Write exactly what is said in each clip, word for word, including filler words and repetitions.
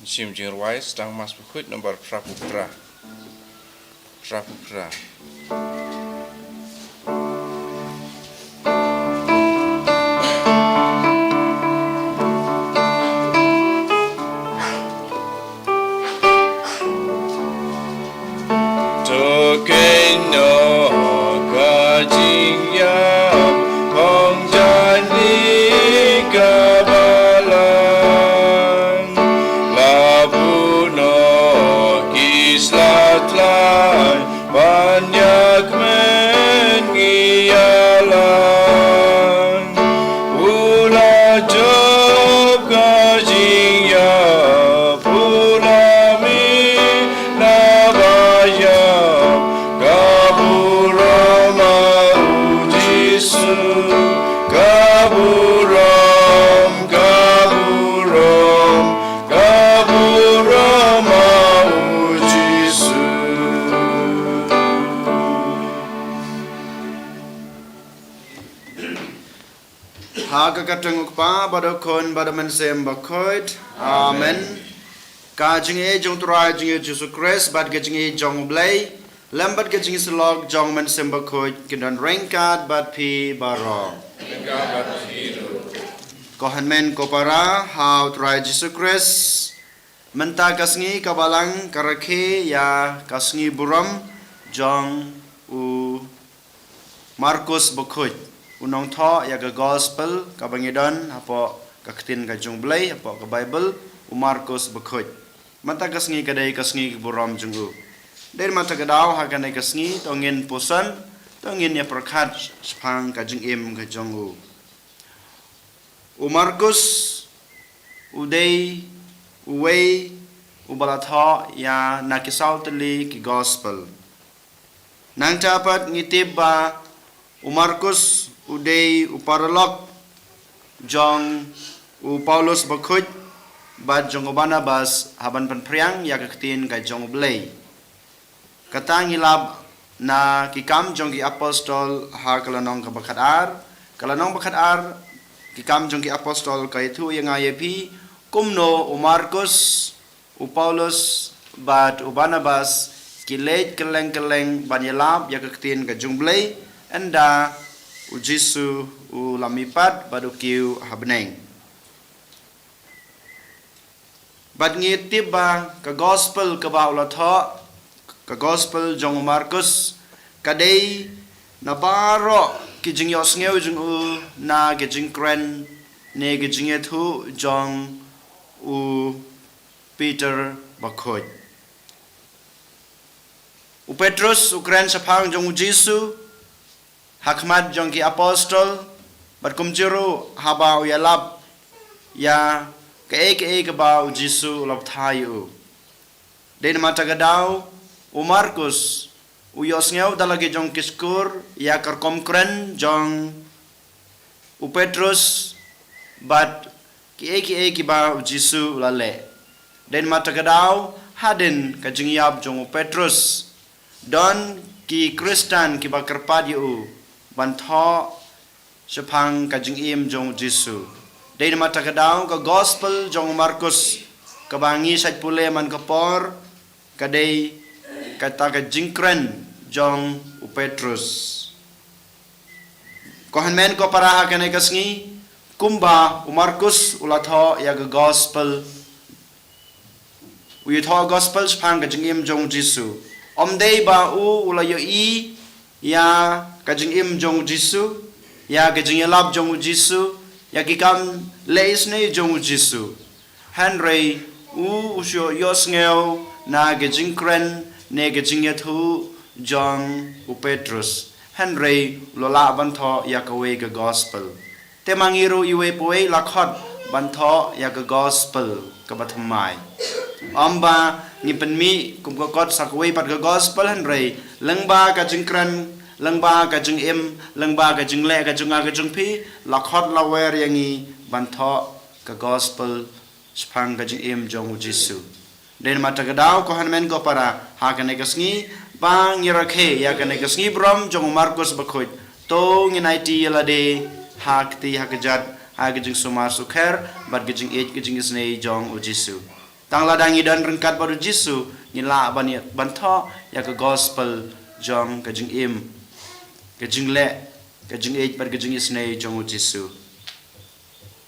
Shim jingrwai, Sdang Mass Bakhuid number phra phew phra. Phra phew phra. To kynnoh ka jingïap, hong jan ïa ka balang. La buh noh ki sla thlaiñ, ban ïakmen ngi ïalang. U la jop ka jingïap, u la mih na ba ïap, ka burom ma u Jisu, ka burom, ka burom, ka burom ma u Jisu. Ha ka kyrteng u Kpa bad u Khun bad u Mynsiem Bakhuid. Amen. Ka jingïeit jong u Trai jong ngi Jisu Khrist bad ka jingïeit jong u Blei lem bad ka jingïasyllok jong u Mynsiem Bakhuid kin don ryngkat bad phi baroh. Ko hynmen ko para ha u Trai Jisu Khrist. Mynta ka sngi ka Balang ka rakhe ïa ka sngi burom jong u Markus Bakhuid, u nongthoh ïa ka Gospel kaba ngi don hapoh ka ktien ka jong U Blei, hapoh ka Baibl, u Markus Bakhuid. Mynta ka sngi ka dei ka sngi ka burom jong u. Dei namar kata ka daw ha kane ka sngi to ngin puson, to ngin ïa pyrkhat shaphang ka jingim ka jong u. U Markus u dei uwei uba la thoh ïa na ki saw tylli ki Gospel. Nangta pat ngi tip ba u Markus u dei u paralok jong u Paulus Bakhuid bad jong u Barnabas ha ban pynphriang ïa ka ktien ka jong U Blei. Kata ngi lap na Ki Kam jong ki Apostol ha ka lynnong kaba khatar, ka lynnong ba khatar, Ki Kam jong ki Apostol ka ïathuh ïa nga ïa phi kumno u Markus, u Paulus bad u Barnabas ki leit kylleng kylleng ban ïalap ïa ka ktien ka jong U Blei, ynda u Jisu u la mihpat bad u kiew ha bneng. Bad ngi tip ba ka Gospel kaba u la thoh, ka Gospel jong u Markus, ka dei na baroh ki jingïohsngew jong u na ki jingkren ne ki jingïathuh jong u Peter Bakhuid. U Petrus u kren shaphang jong u Jisu ha khmat jong ki Apostol, bad kumjuh ruh haba u ïalap ïa kaei kaei kaba u Jisu u la bthah ïa u. Dei namar kata ka daw u Markus u ïohsngew da la ki jong ki skur ïa ka rukom kren jong u Petrus bad kiei kiei kiba u Jisu u la leh. Dei namar kata ka daw hadien ka jingïap jong u Petrus, don ki Khristan kiba kyrpad ïa u ban thoh shaphang ka jingim jong u Jisu. Dei namar kata ka daw ka Gospel jong u Markus kaba ngi shait pule man ka por, ka dei kata ka jingkren jong u Petrus. Ko hynmen ko para, ha kane ka sngi, kumba u Markus u la thoh ïa ka Gospel, u ïathoh Gospel shaphang ka jingim jong u Jisu, ym dei ba u u la ïohi ïa ka jingim jong u Jisu, ïa ka jingïalap jong u Jisu, ïa ki kam leh isynei jong u Jisu. Hynrei u u shu ïohsngew na ka jingkren ne ka jingïathuh jong u Petrus. Hynrei u la lah ban thoh ïa kawei ka Gospel. Te ma ngi ruh iwei pa iwei la khot ban thoh ïa ka Gospel kaba thymmai. Ym ba ngi pynmih kum ka kot sa kawei pat ka Gospel, hynrei lyngba ka jingkren, lyngba ka jingim, lyngba ka jingleh ka jong nga ka jong phi, la khot la wer ïa ngi ban thoh ka Gospel shaphang ka jingim jong u Jisu. Dei namar kata ka daw ko hynmen ko para, ha kane ka sngi ba ngi rakhe ïa kane ka sngi burom jong u Markus Bakhuid, to ngin aiti ïa lade ha kti ha kjat, ha ka jingsumar sukher bad ka jingïeit ka jingisynei jong u Jisu. Tang lada ngi don ryngkat bad u Jisu, ngi lah ban ïa, ban thoh ïa ka Gospel jong ka jingim, ka jingleh, ka jingïeit bad ka jingisynei jong u Jisu.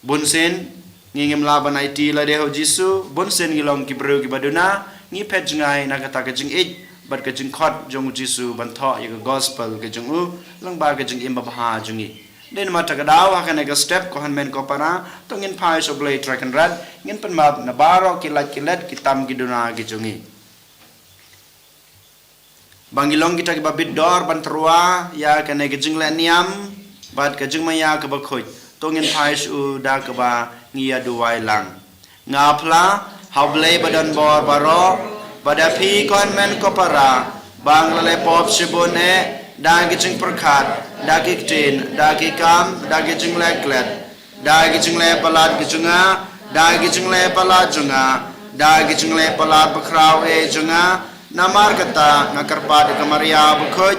Bunsien ngi ngim lah ban aiti lade ha u Jisu, bunsien ngi long ki briew kiba duna, ngi phet jngai na kata ka jingïeit bad ka jingkhot jong u Jisu ban thoh ïa ka Gospel ka jong u lyngba ka jingim babha jong ngi. Dei namar kata ka daw ha kane ka step ko hynmen ko para, to ngin phai sha U Blei Trai Kynrad, ngin pynmap na baroh ki lait ki let, ki tam ki duna ki jong ngi. Ba ngi long kita kiba bit dor ban tyrwa ïa kane ka jingleh niam bad ka jingmaïa kaba khuid, to ngin phai sha u da kaba ngi ïa duwai lang. Nga phla ha U Blei ba don bor baroh, bad ïa phi ko hynmen ko para, ba nga la leh pop shibun eh, da ki jingpyrkhat, da ki ktien, da ki kam, da ki jingleh klet, da ki jingleh palat ki jong nga, da ki jingleh palat jong nga, da ki jingleh palat bakhraw eh jong nga. Namar kata nga kyrpad ïa ka Maria bakhuid,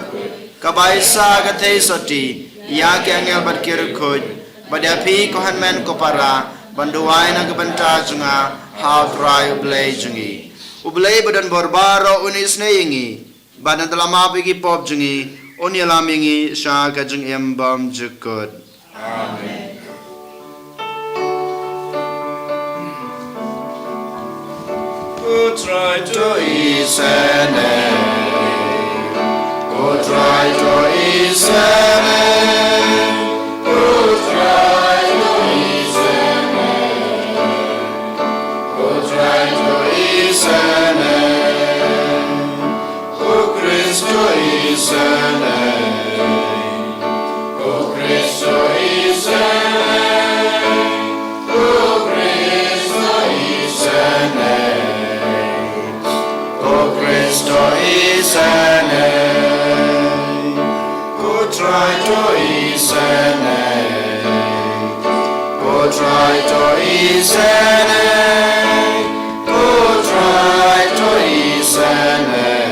ka Baisa ka Theisotti, ïa ki angel bad ki riewkhuid, bad ïa phi ko hynmen ko para, ban duwai na ka bynta jong nga ha U Trai U Blei jong ngi. U Blei ba don bor baroh un isynei ïa ngi, bad un da la map ïa ki pop jong ngi, un ïalam ïa ngi sha ka jingim bymjukut. Amen. Ko Trai to isynei. Ko Trai to isynei. Ko Trai to isynei. Ko Trai to isynei. Ko Khrist to isynei. Ko Khrist to isynei. Ko Khrist to isynei. Ko Khrist to isynei. Ko Trai to isynei. Ko Trai to isynei. Ko Trai to isynei.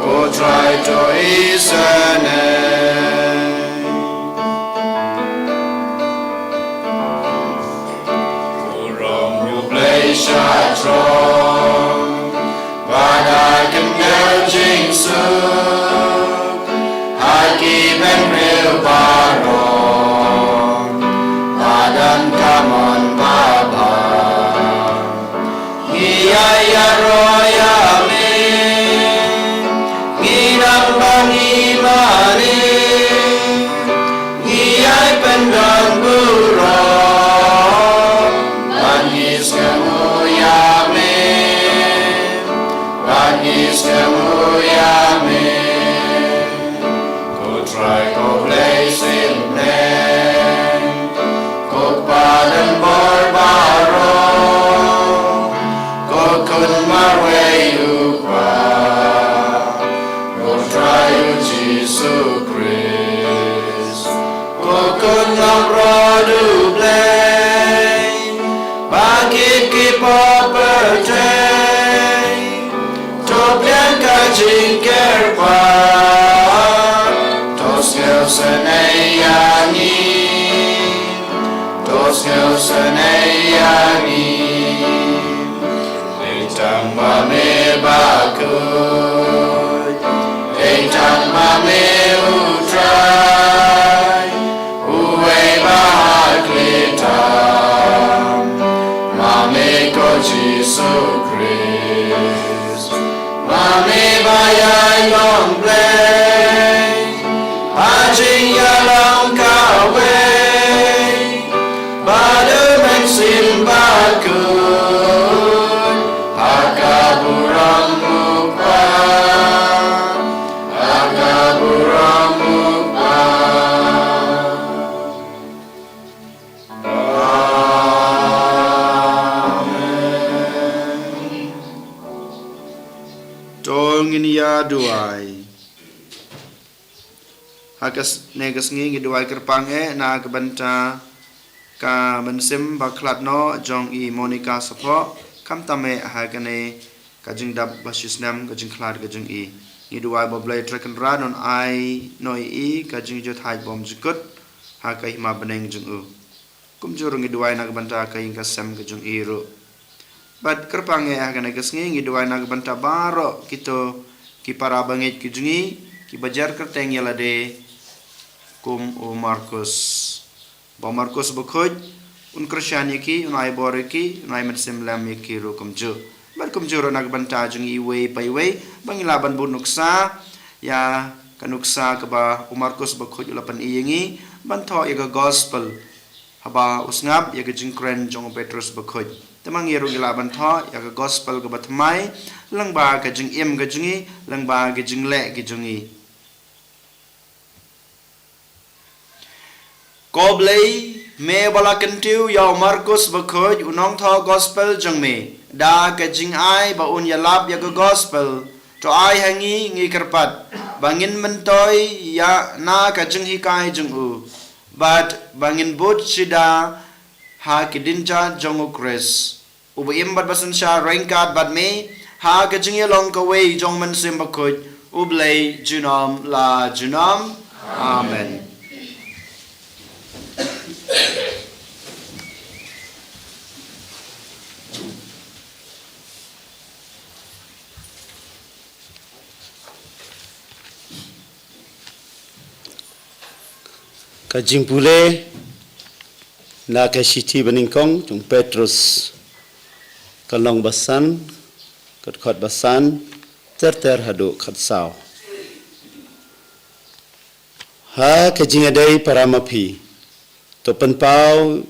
Ko Trai to isynei. Burom ïa U Blei sha jrong, bad ha khyndew jingsuk, ha ki bynriew baroh, bad ha ka mon babha. Ngi ïai ïaroh ïa me, ngi nang ba ngi mane, ngi ïai pyndon burom, ban ngi sngewnguh ïa me, ban ngi sngewnguh ïa me. Ko Trai ko Blei synran, ko Kpa don bor baroh, ko Khun marwei U Kpa, ko Trai U Jisu Khrist, ko Khun lamrot U Blei, ba kit ki pop pyrthei, to pdiang ka jingkyrpad, to sngewsynei ïa ngi, to sngewsynei ïa ngi. Dei tang ba me bakhuid, dei tang ba me U Trai, uwei ba ha khlieh tam, ma me ko Jisu Khrist. Ma me ba ïai long Blei, ha jingïalang kawei, bad U Mynsiem Bakhuid, ha ka burom U Kpa, ha ka burom U Kpa. Amen. To ngin ïa duwai. Ha ka s-, ne ka sngi ngi duwai kyrpang eh na ka bynta ka mynsiem ba khlad noh jong i Monica Saphoh, khamtam eh ha kane ka jingdap ba shisnem ka jingkhlad ka jong i. Ngi duwai ba U Blei Trai Kynrad un ai noh ïa i ka jingjot haid bymjukut ha ka hima bneng jong u. Kumjuh ruh ngi duwai na ka bynta ka ïing ka sem ka jong i ruh. Bad kyrpang eh ha kane ka sngi ngi duwai na ka bynta baroh kito ki para bangeit ki jong i, kiba jer kyrteng ïa lade kum u Markus. Ba u Markus Bakhuid un kyrshan ïa ki, un ai bor ïa ki, un ai mynsiem lem ïa ki ruh kumjuh. Bad kumjuh ruh na ka bynta jong i iwei pa iwei ba ngi lah ban bud nuksa ïa ka nuksa kaba u Markus Bakhuid u la pyni ïa ngi ban thoh ïa ka gospel haba u sngap ïa ka jingkren jong u Petrus Bakhuid. Te ma ngi ruh ngi lah ban thoh ïa ka gospel kaba thymmai lyngba ka jingim ka jong ngi, lyngba ka jingleh ka jong ngi. Ko Blei, me ba la kyntiew ïa u Markus Bakhuid u nongthoh gospel jong me da ka jingai ba un ïalap ïa ka gospel, to ai ha ngi, ngi kyrpad, ba ngin myntoi ïa na ka jinghikai jong u, bad ba ngin bud shida ha ki dienjat jong u Khrist, uba im bad ba synshar ryngkat bad me ha ka jingïalong kawei jong u Mynsiem Bakhuid, U Blei junom la junom. Amen. Ka jingpule na ka shithi banyngkong jong u Petrus. Ka long basan, ka dkhot basan, ter ter haduh khatsaw. Ha ka jingïadei para ma phi, to pynpaw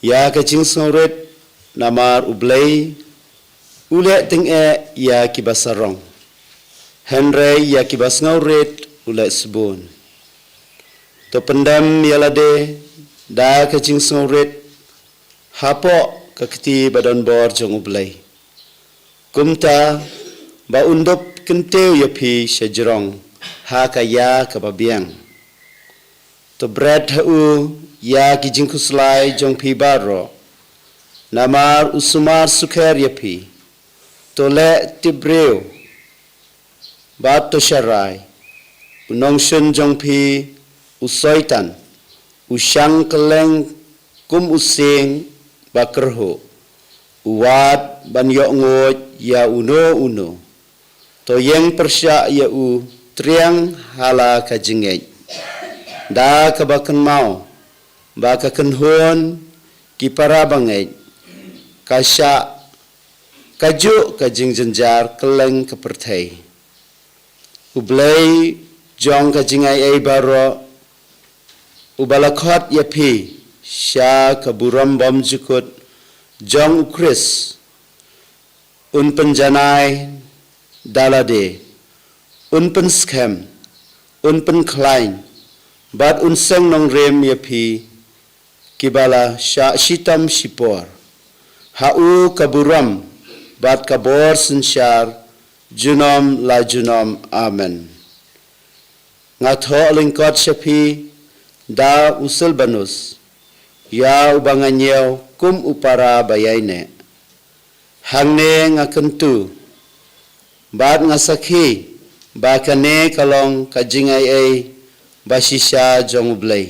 ïa ka jingsngewrit, namar U Blei u leh tyngeh ïa kiba sarong, hynrei ïa kiba sngewrit u leh sbun. To pyndem ïa lade da ka jingsngewrit hapoh ka kti ba donbor jong U Blei, kumta ba un dup kyntiew ïa phi sha jrong ha ka ïa kaba biang. To bret ha u ïa ki jingkhuslai jong phi baroh, namar u sumar sukher ïa phi. To leh tip briew bad to sharai. U nongshun jong phi, u Soitan, u shang kylleng kum u sieng ba kyrhuh, u wad ban ïoh nguid ïa uno uno. To ïeng pyrshah ïa u triang ha la ka jingngeit, da kaba kynmaw ba ka kynhun ki para bangeit ka shah kajuh ka jingjynjar kylleng ka pyrthei. U Blei jong ka jingaiei baroh, uba la khot ïa phi sha ka burom bymjukut jong U Khrist, un pynjanai da lade, un pynskhem, un pynkhlaiñ bad un seng nongrim ïa phi kiba la shah shitom shipor. Ha u ka burom bad ka bor synshar junom la junom. Amen. Nga thoh lyngkot sha phi da u Silbanus, ïa uba nga ñiew kum u para ba ïaineh. Hangne nga kyntu bad nga sakhi ba kane ka long ka jingaiei ba shisha jong U Blei.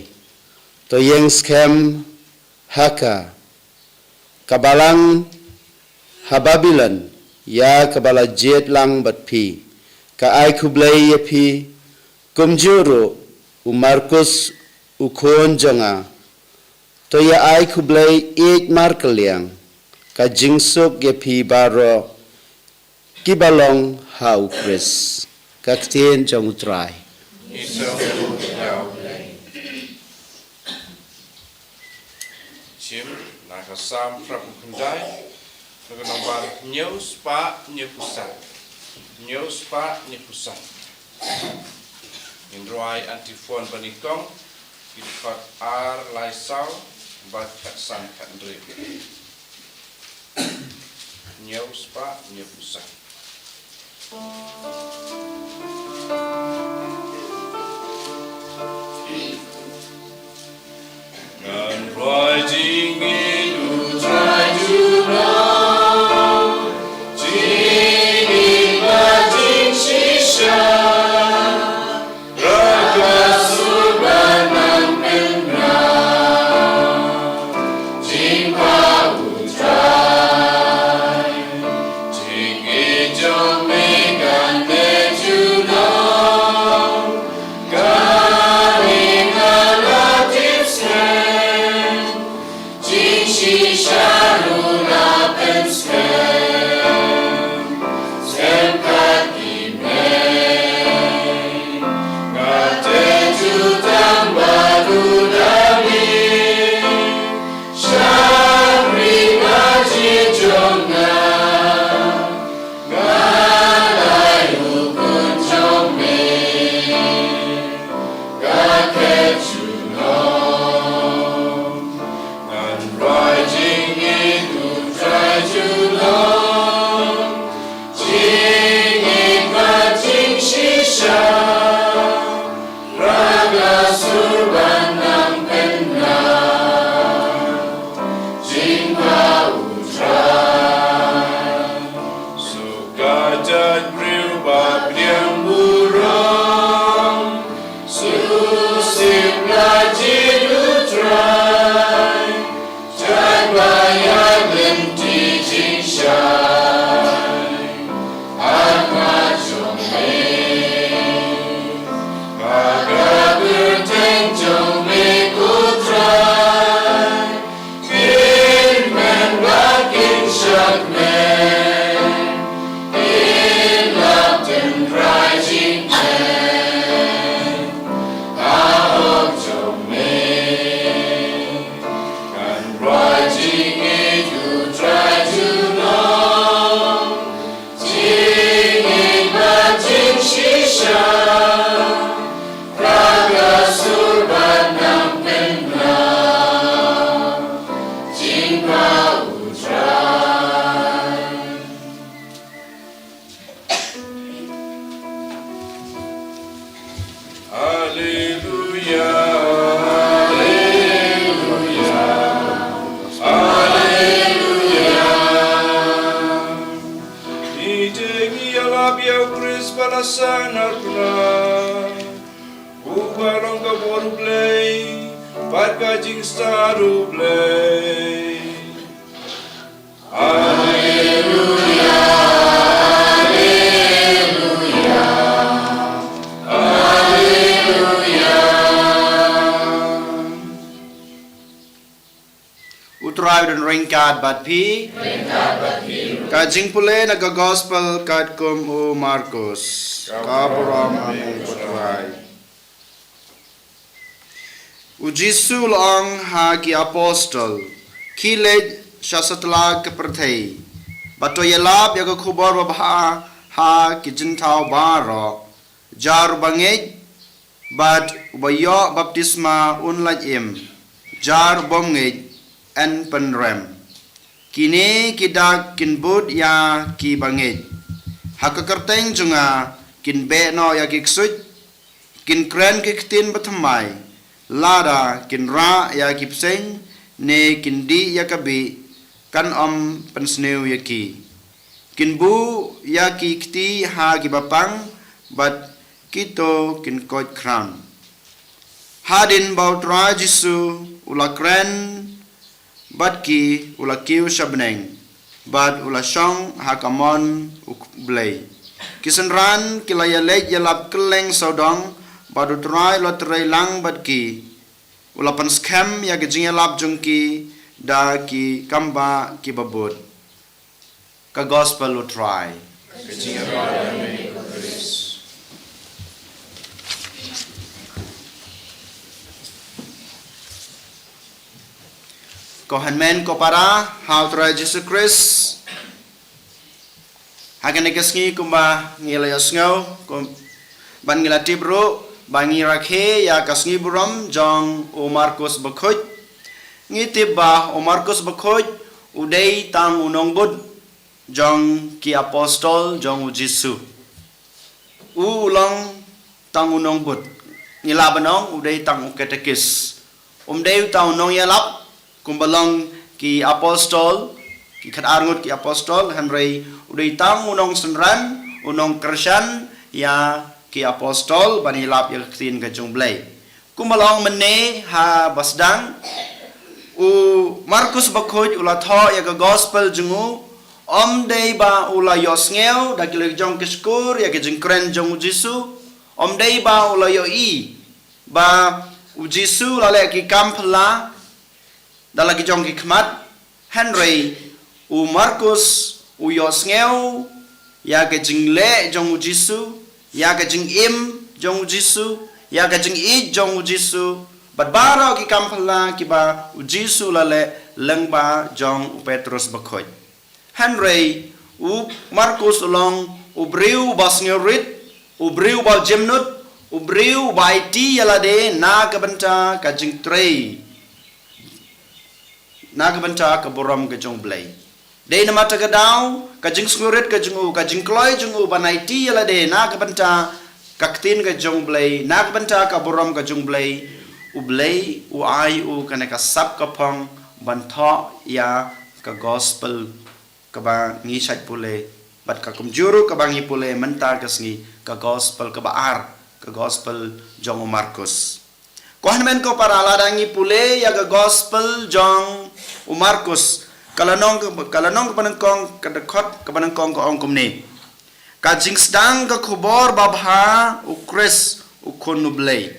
To ïeng skhem ha ka, ka balang ha Babilon, ïa kaba la jied lang bad phi. Ka ai khublei ïa phi, kumjuh ruh u Markus u khun jong nga. To ïa ai khublei ïeit markylliang, ka jingsuk ïa phi baroh kiba long ha U Khrist. Ka ktien jong U Trai. Shim na ka Salm phra phew khyndai, na ka nombar hynñiew spah hynñiew phew san. Hynñiew spah hynñiew phew san. Ngin rwai antiphon bad nyngkong, ki dkhot ar lai saw bad khatsan khathynriew. Hynñiew spah hynñiew phew san. Ngan rwai jingngeit U Trai junom, jingngeit bad jingshisha, ragla sur bad nang pynrang, jingpang U Trai. Jingngeit jong me kan leh junom, kane nga la tip skhem, jingshisha ruh la pynskhem, skhem kat ki mei. Nga te jutang bad u da mih, shakri na ji jong nga, nga lai u khun jong me, ka khet junom. Ngan rwai jingngeit U Trai junom, jingngeit bad jingshisha, ragla sur bad nang pynrang, jingpang U Trai. Suk ka jaitbynriew ba pdiang burom, suk sip la jied U Trai, jait ba ïaid lynti jingshai. Ha khmat jong me, ha ka kyrteng jong me ko Trai, kin meh bad kin shakri. Alleluia, alleluia, alleluia. Ngi te ngi ïalap ïa u Khrist ba la sah na duna, uba long ka bor U Blei bad ka jingstad U Blei. Alleluia, alleluia, alleluia. U Trai u don ryngkat bad phi. Ka jingpule na ka Gospel katkum u Markus. Ka burom ha me, ko Trai. U Jisu u la ong ha ki apostol, khie leit sha satlak ka pyrthei bad to ïalap ïa ka khubor babha ha ki jynthaw baroh. Jar uba ngeit bad uba ïoh baptisma un lait im. Jar u bym ngeit yn pynrem. Kine ki dak kin bud ïa kiba ngeit. Ha ka kyrteng jong nga kin beh noh ïa ki ksuid, kin kren ki ktien bathymmai. Lada kin rah ïa ki bseiñ ne kin dih ïa ka bih, kan ym pynsniew ïa ki. Kin buh ïa ki kti ha kiba pang bad kito kin koit khram. Hadien ba u Trai Jisu u la kren bad ki, u la kiew sha bneng bad u la shong ha ka mon U Blei. Ki synran ki la ïaleit ïalap kylleng sawdong bad u Trai u la trei lang bad ki. U la pynskhem ïa ka jingïalap jong ki da ki kambah kiba bud. Ka Gospel u Trai. Ko hynmen ko para ha u Trai Jisu Khrist. Ha kane ka sngi kumba ngi la ïohsngew, kum, ban ngi la tip ruh ba ngi rakhe ïa ka sngi burom jong u Markus Bakhuid. Ngi tip ba u Markus Bakhuid u dei tang u nongbud jong ki apostol jong u Jisu. U long tang u nongbud. Ngi lah ban ong u dei tang u katekis. Um dei u tang u nongïalap kumba long ki apostol, ki khatar ngut ki apostol, hynrei u dei tang u nongsynran, u nongkyrshan ïa ki apostol ban ïalap ïa ka ktien ka jong U Blei. Kumba long mynne ha ba sdang, u Markus Bakhuid u la thoh ïa ka Gospel jong u, um dei ba u la ïohsngew da ki lajong ki shkor ïa ka jingkren jong u Jisu, um dei ba u la ïohi ba u Jisu u la leh ki kam phylla da la ki jong ki khmat, hynrei u Markus u ïohsngew ïa ka jingleh jong u Jisu, ïa ka jingim jong u Jisu, ïa ka jingïeit jong u Jisu, bad baroh ki kam phylla kiba u Jisu u la leh lyngba jong u Petrus Bakhuid. Hynrei u Markus u long u briew uba sngewrit, u briew uba jemnud, u briew uba aiti ïa lade na ka bynta ka jingtrei, na ka bynta ka burom ka jong U Blei. Dei namar kata ka daw, ka jingsngewrit ka jong u, ka jingkloi jong u ban aiti ïa lade na ka bynta ka ktien ka jong U Blei, na ka bynta ka burom ka jong U Blei, U Blei u ai u kane ka sap ka phong ban thoh ïa ka Gospel kaba ngi shait pule, bad ka kumjuh ruh kaba ngi pule mynta ka sngi, ka Gospel kaba ar, ka Gospel jong u Markus. Ko hynmen ko para, lada ngi pule ïa ka Gospel jong u Markus, ka lynnong, ka lynnong kaba nyngkong, ka dkhot kaba nyngkong ka ong kumne: Ka jingsdang ka khubor babha, u Khrist u Khun u Blei.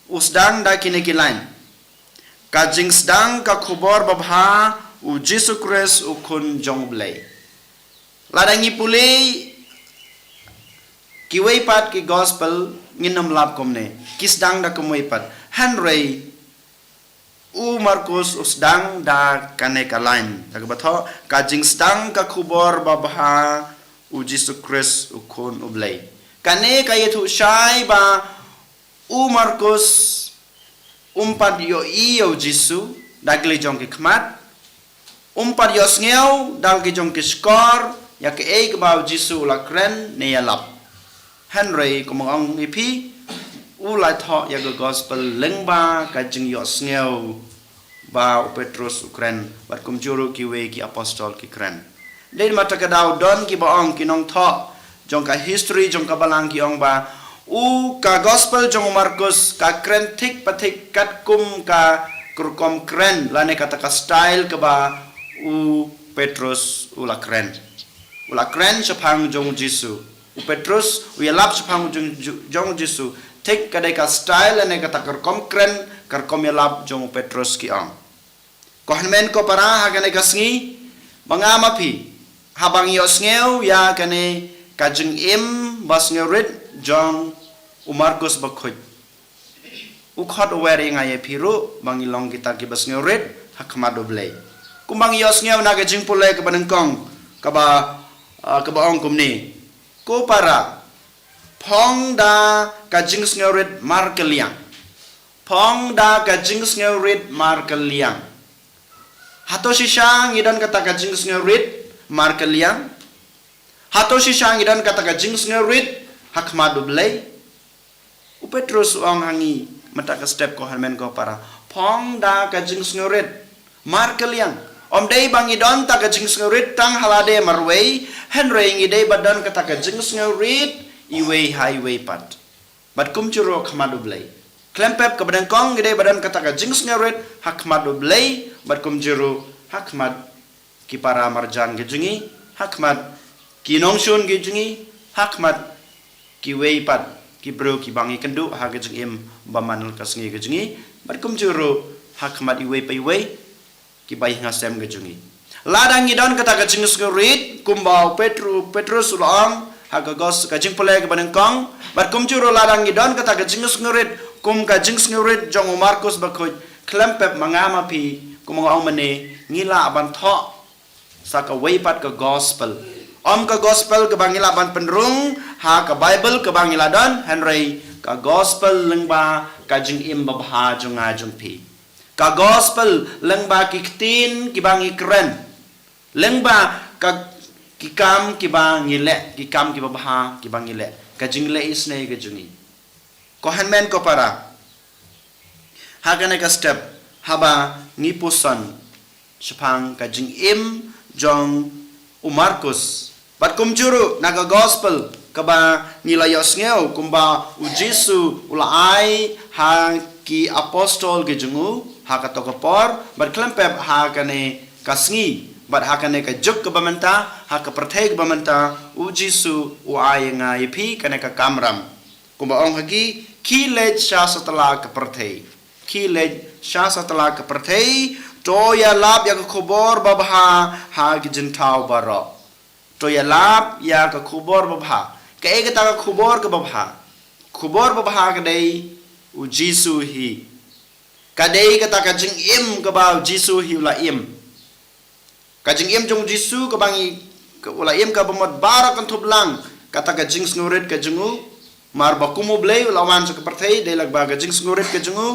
U sdang da kine ki lain: Ka jingsdang ka khubor babha, u Jisu Khrist u Khun jong U Blei. Lada ngi pule kiwei pat ki Gospel, ngin ym lap kumne, ki sdang da kumwei pat. Hynrei u Markus u sdang da kane ka lain, da kaba thoh: Ka jingsdang ka khubor babha, u Jisu Khrist u Khun U Blei. Kane ka ïathuh shai ba u Markus um pat ïohi ïa u Jisu da ki lei jong ki khmat, um pat ïohsngew da ki jong ki shkor ïa kaei kaba u Jisu u la kren ne ïalap. Hynrei kumba nga ong ïa phi, u la thoh ïa ka gospel lyngba ka jingïohsngew ba u Petrus u kren bad kumjuh ruh kiwei ki apostol ki kren. Dei namar kata ka daw don kiba ong, ki nongthoh jong ka history jong ka Balang ki ong ba u, ka gospel jong u Markus ka kren thik pa thik katkum ka rukom kren lane kata ka style kaba u Petrus u la kren. U la kren shaphang jong u Jisu. U Petrus u ïalap shaphang jong, jong u Jisu thik ka dei ka style lane kata ka rukom kren, ka rukom ïalap jong u Petrus, ki ong. Ko hynmen ko para, ha kane ka sngi, ma nga ma phi, haba ngi ïohsngew ïa kane ka jingim ba sngewrit jong u Markus Bakhuid, u khot u wer ïa nga ïa phi ruh ba ngi long kita kiba sngewrit ha khmat U Blei. Kumba ngi ïohsngew na ka jingpule kaba nyngkong, kaba, ah, kaba ong kumne: Ko para, phong da ka jingsngewrit markylliang. Phong da ka jingsngewrit markylliang. Hato shisha ngi don kata ka jingsngewrit markylliang? Hato shisha ngi don kata ka jingsngewrit ha khmat U Blei? U Petrus u ong ha ngi mynta ka step, ko hynmen ko para, phong da ka jingsngewrit markylliang. Ym dei ba ngi don ta ka jingsngewrit tang ha lade marwei, hynrei ngi dei ba don kata ka jingsngewrit iwei ha iwei pat. Bad kumjuh ruh ha khmat U Blei. Khlem pep kaba nyngkong, ngi dei ba don kata ka jingsngewrit ha khmat U Blei, bad kumjuh ruh ha khmat ki para marjan ki jong ngi, ha khmat ki nongshun ki jong ngi, ha khmat kiwei pat ki briew kiba ngi kynduh ha ka jingim ba man la ka sngi ka jong ngi, bad kumjuh ruh ha khmat iwei pa iwei kiba ïohi ha sem ka jong ngi. Lada ngi don kata ka jingsngewrit kumba u Petru-, Petrus u la ong ha ka gos-, ka jingpule kaba nyngkong, bad kumjuh ruh lada ngi don kata ka jingsngewrit kum ka jingsngewrit jong u Markus Bakhuid, khlem pep ma nga ma phi, kumba nga ong mynne, ngi lah ban thoh sa kawei pat ka gospel. Ym ka gospel kaba ngi lah ban pynrung ha ka Baibl kaba ngi la don, hynrei ka gospel lyngba ka jingim babha jong nga jong phi. Ka gospel lyngba ki ktien kiba ngi kren. Lyngba ka, ki kam kiba ngi leh, ki kam kiba bha kiba ngi leh. Ka jingleh isynei ka jong ngi. Ko hynmen ko para, ha kane ka step, haba ngi puson shaphang ka jingim jong u Markus, bad kumjuh ruh na ka gospel kaba ngi la ïohsngew, kumba u Jisu u la ai ha ki apostol ki jong u ha kato ka por, bad khlem pep ha kane ka sngi, bad ha kane ka juk kaba mynta, ha ka pyrthei kaba mynta, u Jisu u ai ïa nga ïa phi kane ka kamram. Kumba ong ha ki, khie leit sha satlak ka pyrthei. Khie leit sha satlak ka pyrthei, to ïalap ïa ka khubor babha ha ki jingthaw baroh. To ïalap ïa ka khubor babha. Kaei kata ka khubor kaba bha? Khubor babha ka dei u Jisu hi. Ka dei kata ka jingim kaba u Jisu hi u la im. Ka jingim jong u Jisu kaba ngi, ka u la im kaba mut baroh kan thup lang, kata ka jingsngewrit ka jong u. Namar ba kum u Blei u la wan sha ka pyrthei, dei lang ba ka jingsngewrit ka jong u.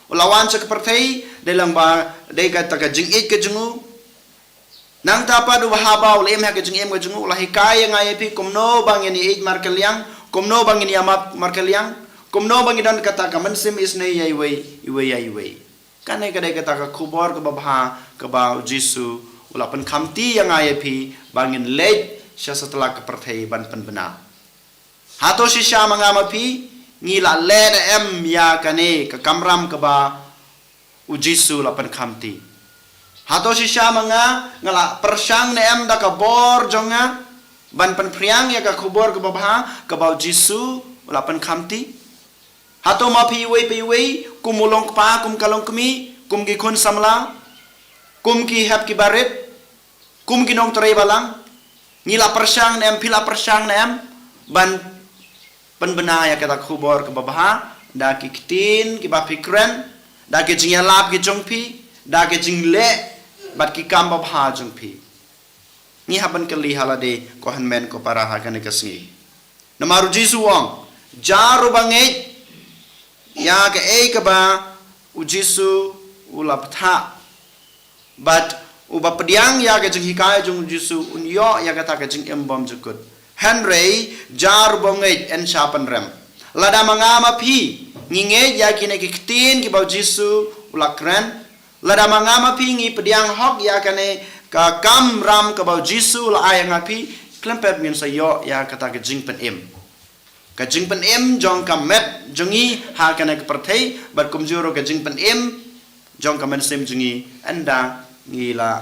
U la wan sha ka pyrthei, dei lang ba, dei kata ka jingïeit ka jong u. Nangta pat u bha ba u la im ha ka jingim ka jong u, u la hikai ïa nga ïa phi kumno ba ngin ïeit markylliang, kumno ba ngin ïamap markylliang, kumno ba ngin don kata ka mynsiem isynei ïa iwei, iwei ïa iwei. Kane ka dei kata ka khubor kaba bha kaba u Jisu u la pynkhamti ïa nga ïa phi ba ngin leit sha satlak ka pyrthei ban pynbna. Hato shisha ma nga ma phi ngi la leh ne em ïa kane ka kamram kaba u Jisu u la pynkhamti? Hato shisha ma nga nga la pyrshang ne em da ka bor jong nga ban pynphriang ïa ka khubor kaba bha kaba u Jisu u la pynkhamti? Hato ma phi iwei pa iwei, kum u longkpa, kum ka longkmie, kum ki khun samla, kum ki hep ki barit, kum ki nongtrei balang, ngi la pyrshang ne em, phi la pyrshang ne em ban pynbna ïa kata ka khubor kaba bha da ki ktien kiba phi kren, da ki jingïalap ki jong phi, da ki jingleh bad ki kam babha jong phi? Ngi hap ban kylli ha lade, ko hynmen ko para, ha kane ka sngi. Namar u Jisu u ong, jar uba ngeit ïa kaei kaba u Jisu u la bthah, bad uba pdiang ïa ka jinghikai jong u Jisu un ïoh ïa kata ka jingim bymjukut. Hynrei jar uba ngeit yn sa pynrem. Lada ma nga ma phi ngi ngeit ïa kine ki ktien kiba u Jisu u la kren, lada ma nga ma phi ngi pdiang hok ïa kane ka kamram kaba u Jisu u la ai ha nga phi, khlem pep ngin sa ïoh ïa kata ka jingpynim. Ka jingpynim jong ka met jong ngi ha kane ka pyrthei, bad kumjuh ruh ka jingpynim jong ka mynsiem jong ngi ynda ngi la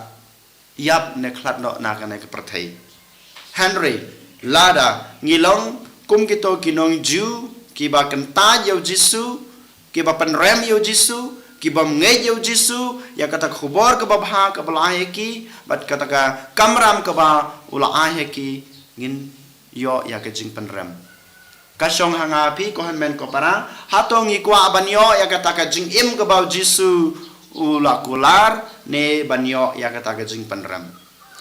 ïap ne khlad noh na kane ka pyrthei. Hynrei lada ngi long kum kito ki nong Jiw kiba kyntait ïa u Jisu, kiba pynrem ïa u Jisu, kiba ngeit ïa u Jisu, ïa kata ka khubor kaba bha kaba la ai ha ki, bad kata ka kamram kaba u la ai ha ki, ngin ïoh ïa ka jingpynrem. Ka shong ha nga phi ko hynmen ko para, hato ngi kwah ban ïoh ïa kata ka jingim kaba u Jisu u la kular, ne ban ïoh ïa kata ka jingpynrem?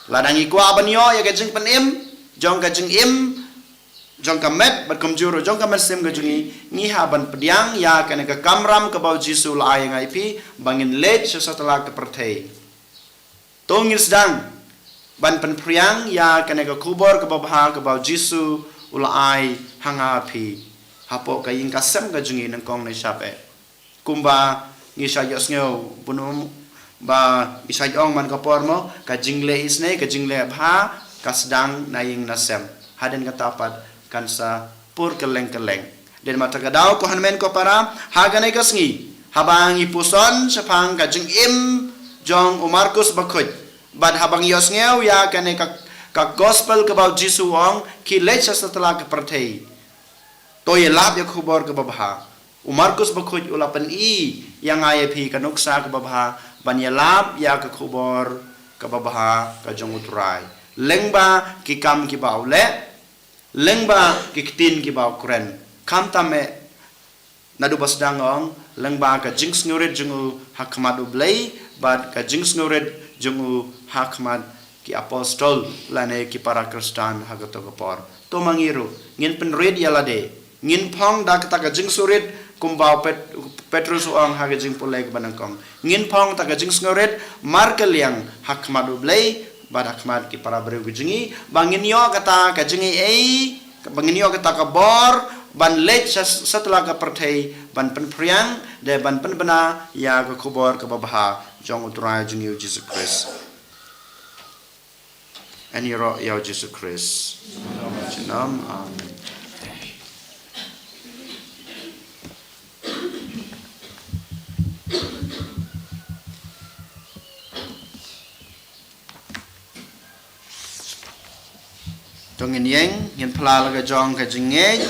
Lada ngi kwah ban ïoh ïa ka jingpynim jong ka jingim jong ka met bad kumjuh ruh jong ka mynsiem ka jong ngi, ngi hap ban pdiang ïa kane ka kamram kaba u Jisu u la ai ha nga phi, ba ngin leit sha satlak ka pyrthei. To ngin sdang ban pynphriang ïa kane ka khubor kaba bha kaba u Jisu u la ai ha nga phi, hapoh ka ïing ka sem ka jong ngi nyngkong ne shap eh. Kumba ngi sa ïohsngew bun um ba ngi sa ong man ka por mo, ka jingleh isynei, ka jingleh bha ka sdang na ïing na sem. Hadien kata pat kan sa pur kylleng kylleng. Dei namar kata ka daw ko hynmen ko para, ha kane ka sngi, haba ngi puson shaphang ka jingim jong u Markus bakhuid, bad haba ngi ïohsngew ïa kane ka, ka gospel kaba u Jisu u ong, ki leit sha satlak ka pyrthei, to ïalap ïa ka khubor kaba bha. U Markus bakhuid u la pyni ïa nga ïa phi ka nuksa kaba bha ban ïalap ïa ka khubor kaba bha ka jong u Trai, lyngba ki kam kiba u leh, lyngba ki ktien kiba u kren. Khamtam eh naduh ba sdang ong, lyngba ka jingsngewrit jong u ha khmat u Blei, bad ka jingsngewrit jong u ha khmat ki apostol lane ki para Khristan ha kato ka por. To ma ngi ruh ngin pynrit ïa lade, ngin phong da kata ka jingsngewrit kumba u Pet-, Petrus u ong ha ka jingpule kaba nyngkong. Ngin phong da ka jingsngewrit markylliang ha khmat u Blei bad ha khmat ki para briew ka jong ngi, ba ngin ïoh kata ka jingaiei, ba ngin ïoh kata ka bor ban leit sha satlak ka pyrthei ban pynphriang, de ban pynbna ïa ka khubor kaba bha jong u Trai jong ngi u Jisu Khrist. Yn ïaroh ïa u Jisu Khrist. Junom, amen. To ngin ïeng, ngin phla la ka jong ka jingngeit.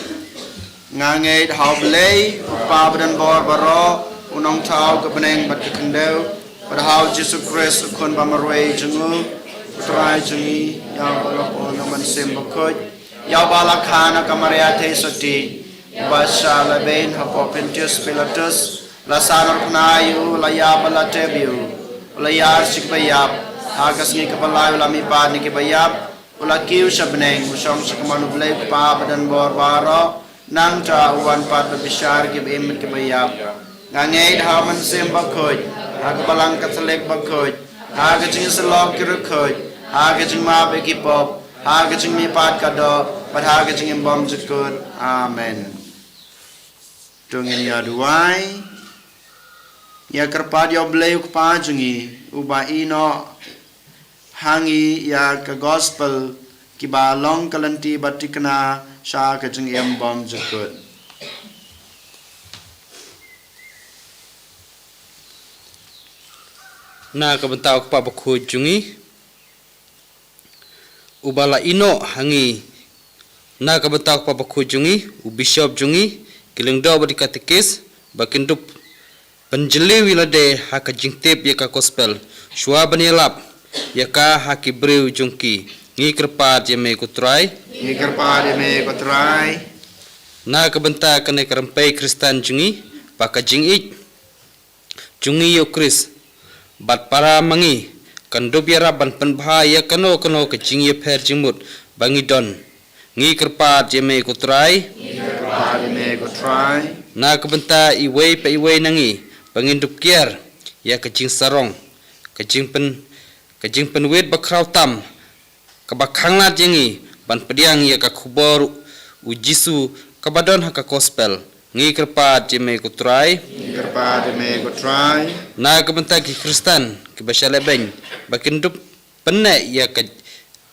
Nga ngeit ha u Blei, u Kpa badonbor baroh, u nongthaw ka bneng bad ka khyndew, bad ha u Jisu Khrist u khun ba marwei jong u, u Trai jong ngi, ïa uba la pynlong na u Mynsiem Bakhuid, ïa uba la kha na ka Maria Theisotti, uba shah lehbeiñ hapoh Pontius Pilatus, la sahnarphna ïa u, la ïap bad la tep ïa u, u la ïar sha kiba ïap, ha ka sngi kaba lai u la mihpat na kiba ïap, u la kiew sha bneng, u shong sha kamon u Blei u Kpa badonbor baroh, nangta u wan pat ban bishar kiba im bad kiba ïap. Nga ngeit ha u Mynsiem Bakhuid, ha ka Balang Katholik bakhuid, ha ka jingïasyllok ki riewkhuid, ha ka jingmap ïa ki pop, ha ka jingmihpat ka doh, bad ha ka jingim bymjukut. Amen. To ngin ïa duwai. Ïa kyrpad ïa u Blei u Kpa jong ngi, uba ïehnoh ha ngi ïa ka gospel, kiba long ka lynti ba thikna sha ka jingim bymjukut. Na ka bynta u Kpa Bakhuid jong ngi, uba la ïehnoh ha ngi, na ka bynta u Kpa Bakhuid jong ngi, u Bishop jong ngi, ki lyngdoh bad ki katekis, ba kin dup pynjylliew ïa lade ha ka jingtip ïa ka gospel, shuwa ban ïalap ïa ka ha ki briew jong ki. Ngi kyrpad ïa me ko Trai. Ngi kyrpad ïa me ko Trai. Na ka bynta kane ka rympei Khristan jong ngi, ba ka jingïeit jong ngi ïa u Khrist bad para ma ngi kan dup ïarap ban pynbha ïa kano kano ka jingïapher jingmut ba ngi don. Ngi kyrpad ïa me ko Trai. Ngi kyrpad ïa me ko Trai. Na ka bynta iwei pa iwei na ngi, ba ngin dup kiar ïa ka jingsarong, ka jingpyn, ka jingpynwit bakhraw tam, kaba khanglad ïa ngi ban pdiang ïa ka khubor u Jisu kaba don ha ka gospel. Ngi kyrpad ïa me ko Trai. Ngi kyrpad ïa me ko Trai. Na ka bynta ki Khristan kiba sha lehbeiñ, ba kin dup pynneh ïa ka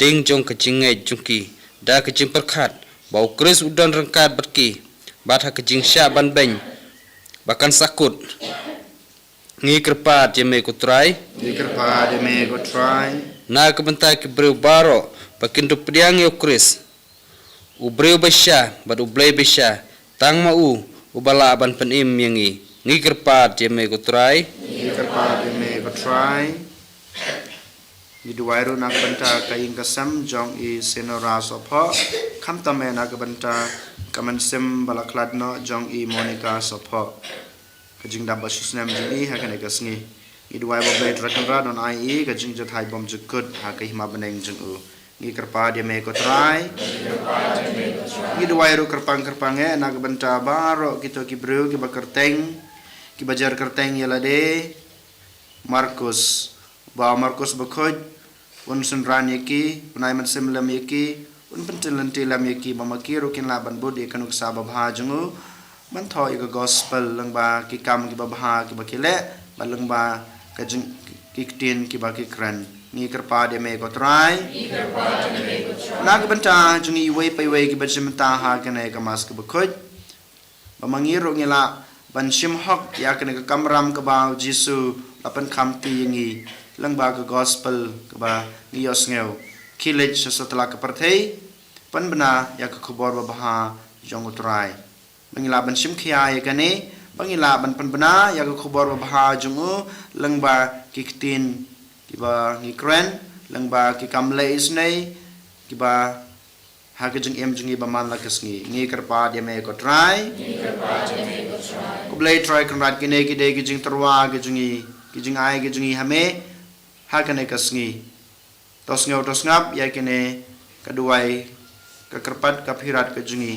ding jong ka jingngeit jong ki da ka jingpyrkhat ba u Khrist u don ryngkat bad ki, bad ha ka jingshah ban beiñ ba kan sa kut. Ngi kyrpad ïa me ko Trai. Ngi kyrpad ïa me ko Trai. Na ka bynta ki briew baroh ba kin dup pdiang ïa u Khrist, u briew bashisha bad u Blei bashisha, tang ma u uba lah ban pynim ïa ngi. Ngi kyrpad ïa me ko Trai. Ngi kyrpad ïa me ko Trai. Ngi duwai ruh na ka bynta ka ïing ka sem jong i Senora Sohphoh, khamtam eh na ka bynta ka mynsiem ba la khlad noh jong i Monica Sohphoh. Ka jingdap ba shisnem jong i ha kane ka sngi, ngi duwai ba U Blei Trai Kynrad un ai i ka jingjahthait bymjukut ha ka hima bneng jong u. Ngi kyrpad ïa me ko Trai. Ngi duwai ruh kyrpang kyrpang eh na ka bynta baroh kito ki briew kiba kyrteng, kiba jer kyrteng ïa lade Markus. Ba Markus bakhuid un synran ïa ki, un ai mynsiem lem ïa ki, un pyntyllun lem ïa ki, ba ma ki ruh kin lah ban bud ïa ka nuksa babha jong u, ban thoh ïa ka gospel lyngba ki kam kiba bha kiba ki leh, bad lyngba ka jing, ki ktien kiba ki kren. Ngi kyrpad ïa me ko Trai. Ngi kyrpad ïa me ko Trai. Na ka bynta jong ngi iwei pa iwei kiba shim bynta ha kane ka Mass kaba khuid, ba ma ngi ruh ngi lah ban shim hok ïa kane ka kamram kaba u Jisu la pynkhamti ïa ngi lyngba ka gospel kaba ngi ïohsngew. Khie leit sha satlak ka pyrthei, pynbna ïa ka khubor babha jong u Trai. Ba ngi lah ban shim khia ïa kane, ba ngi lah ban pynbna ïa ka khubor babha jong u lyngba ki ktien kiba ngi kren, lyngba ki kam leh isynei kiba ha ka jingim jong ngi ba man la ka sngi. Ngi kyrpad ïa me ko Trai. Ngi kyrpad ïa me ko Trai. Ko Blei Trai Kynrad, kine ki dei ki jingtyrwa ki jong ngi, ki jingai ki jong ngi ha me ha kane ka sngi. To sngew to sngap ïa kine ka duwai, ka kyrpad, ka phirat ka jong ngi.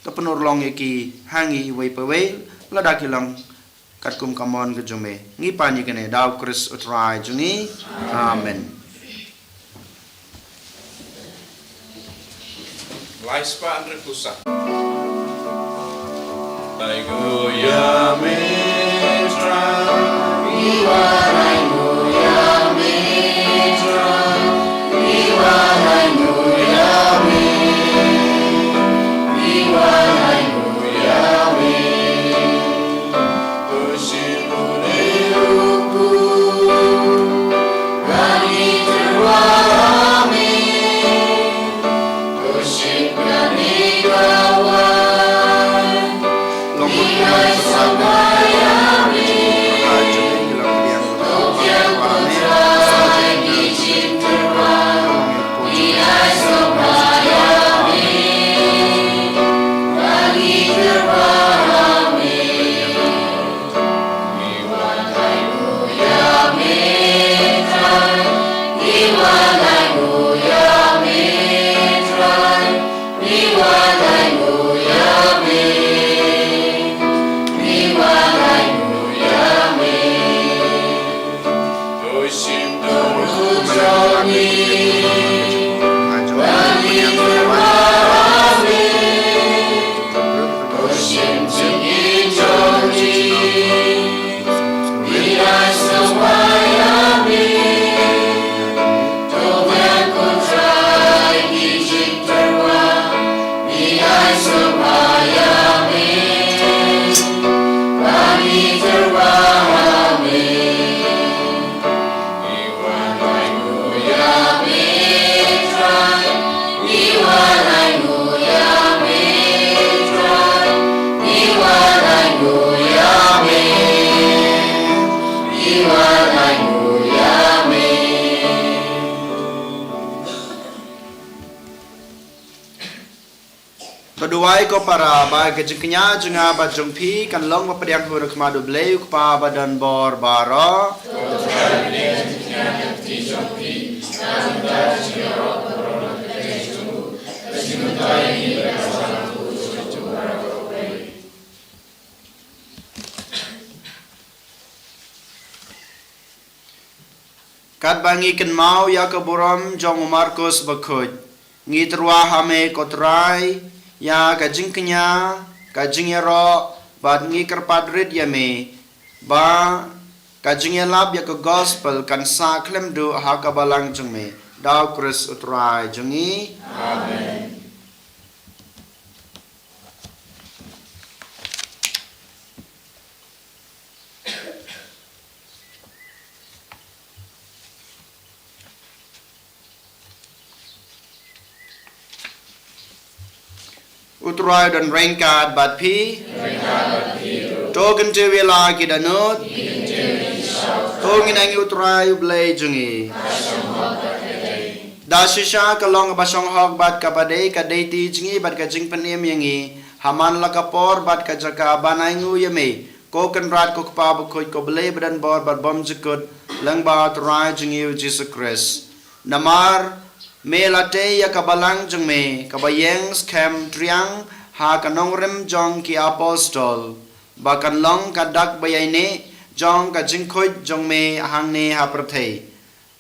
To pynurlong ïa ki ha ngi iwei pa iwei, lada ki long katkum ka mon ka jong me. Ngi pan ïa kane da u Khrist u Trai jong ngi. Amen. Lai spah hynriewphew saw. Lai ngu ïa me Trai. Iwa lai ngu ïa me Trai. Iwa lai ngu ïa me. Iwa lai ngu ïa me. To duwai ko para ba ka jingkñia jong nga bad jong phi kan long ba pdiang hur ha khmat U Blei U Kpa ba don bor baroh. To duwai ka jingkñia ka jong phi, ka jong ka jingkñia jong phi. Katba ngi kynmaw ïa ka burom jong u Markus Bakhuid, ngi tyrwa ha me ko Trai, ïa ka jingkñia, ka jingïaroh, bad ngi kyrpad rit ïa me ba ka jingïalap ïa ka gospel kan sah khlem duh ha ka balang jong me. Da u Khrist u Trai jong ngi. Amen. U Trai don ryngkat bad phi. To kyntiew ïa la ki dohnud. To ngin ïa u Trai u Blei jong ngi. Da shisha ka long kaba shong hok bad kaba dei ka dei ti jong ngi bad ka jingpynim ïa ngi ha man la ka por bad ka jaka ban ai nguh ïa me, ko Kynrad, ko Kpa bakhuid, ko Blei badonbor bad bymjukut lyngba u Trai jong ngi u Jisu Khrist. Namar me la tei ïa ka balang jong me kaba ïeng skhem triang ha ka nongrim jong ki apostol, ba kan long ka dak ba ïaineh jong ka jingkhuid jong me hangne ha pyrthei,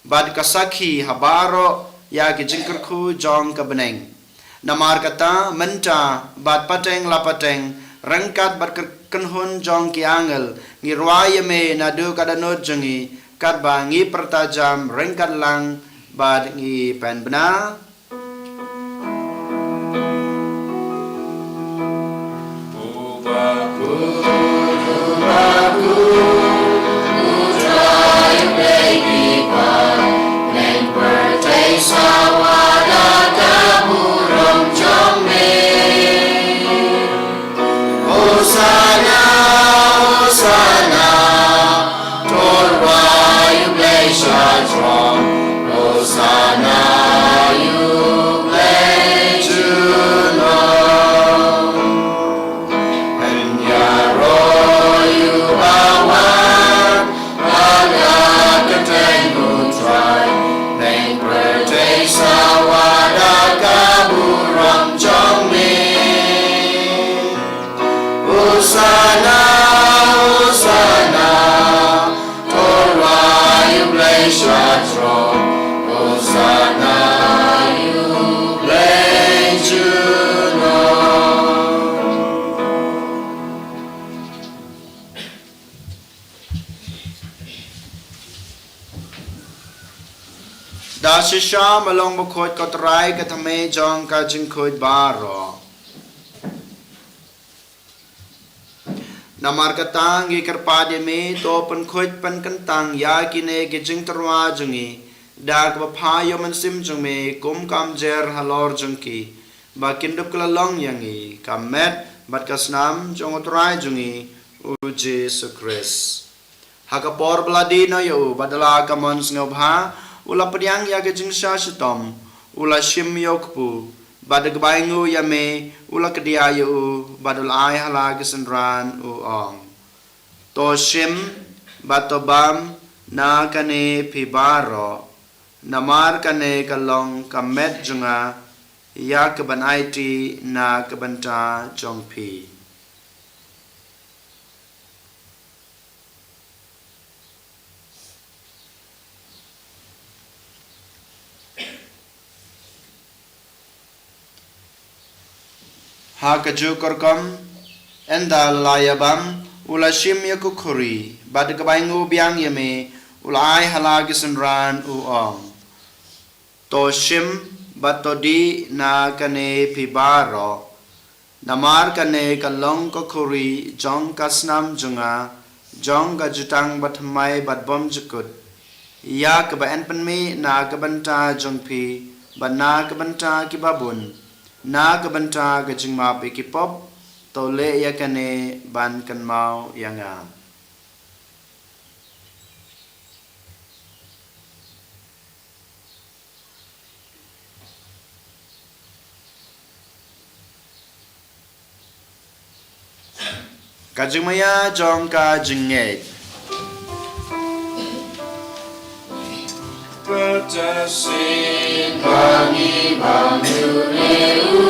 bad ka sakhi ha baroh ïa ki jingkyrkhu jong ka bneng. Namar kata mynta bad pateng la pateng, ryngkat bad kyrkhu kynhun jong ki angel, ngi rwai ïa me naduh ka dohnud jong ngi, katba ngi pyrta jam ryngkat lang bad ngi pynbna. Hosanna, Hosanna, to rwai u Blei sha jrong. Hosanna ïa u Blei junom. Ïaroh ïa u bawan ha la ka kyrteng u Trai. Neng pyrthei sa wad da ka burom jong me. Hosanna, Hosanna, to rwai u Blei sha jrong. Hosanna ïa u Blei junom. Da shisha me long bakhuid ko Trai, ka thymmei jong ka jingkhuid baroh. Namar kata ngi kyrpad ïa me, to pynkhuid pynkyntang ïa kine ki jingtyrwa jong ngi da kaba phah ïa u Mynsiem jong me kum ka umjer halor jong ki, ba kin dup kylla long ïa ngi ka met bad ka snam jong u Trai jong ngi u Jisu Khrist. Ha ka por ba la die noh ïa u, bad da la ka mon sngewbha u la pdiang ïa ka jingshah shitom, u la shim ïa u kpu, bad da kaba ainguh ïa me u la kdiah ïa u, bad u la ai ha la ki synran, u ong: To shim bad to bam na kane phi baroh, namar kane ka long ka met jong nga, ïa kaban aiti na ka bynta jong phi. Ha kajuh ka rukom, ynda la ïa bam, u la shim ïa ka khuri, bad da kaba ainguh biang ïa me u la ai ha la ki synran, u ong: To shim bad to dih na kane phi baroh, namar kane ka long ka khuri jong ka snam jong nga, jong ka jutang bathymmai bad bymjukut, ïa kaba yn pynmih na ka bynta jong phi bad na ka bynta kiba bun, na ka bynta ka jingmap ïa ki pop. To leh ïa kane ban kynmaw ïa nga. Ka jingmaïa jong ka jingngeit. Kata shisien ba ngi bam ïa une u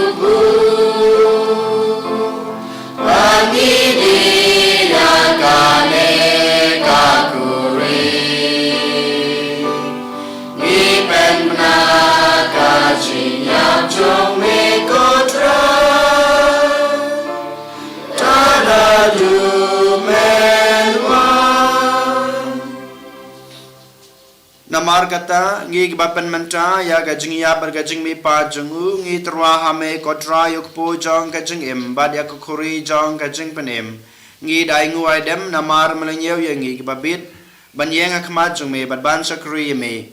Namar kata, ngi kiba pynmynta ïa ka jingïap bad ka jingmihpat jong u, ngi tyrwa ha me ko Trai, u kpu jong ka jingim bad ïa ka khuri jong ka jingpynim. Ngi da ainguh aidem namar me la ñiew ïa ngi kiba bit ban ïeng ha khmat jong me bad ban shakri ïa me.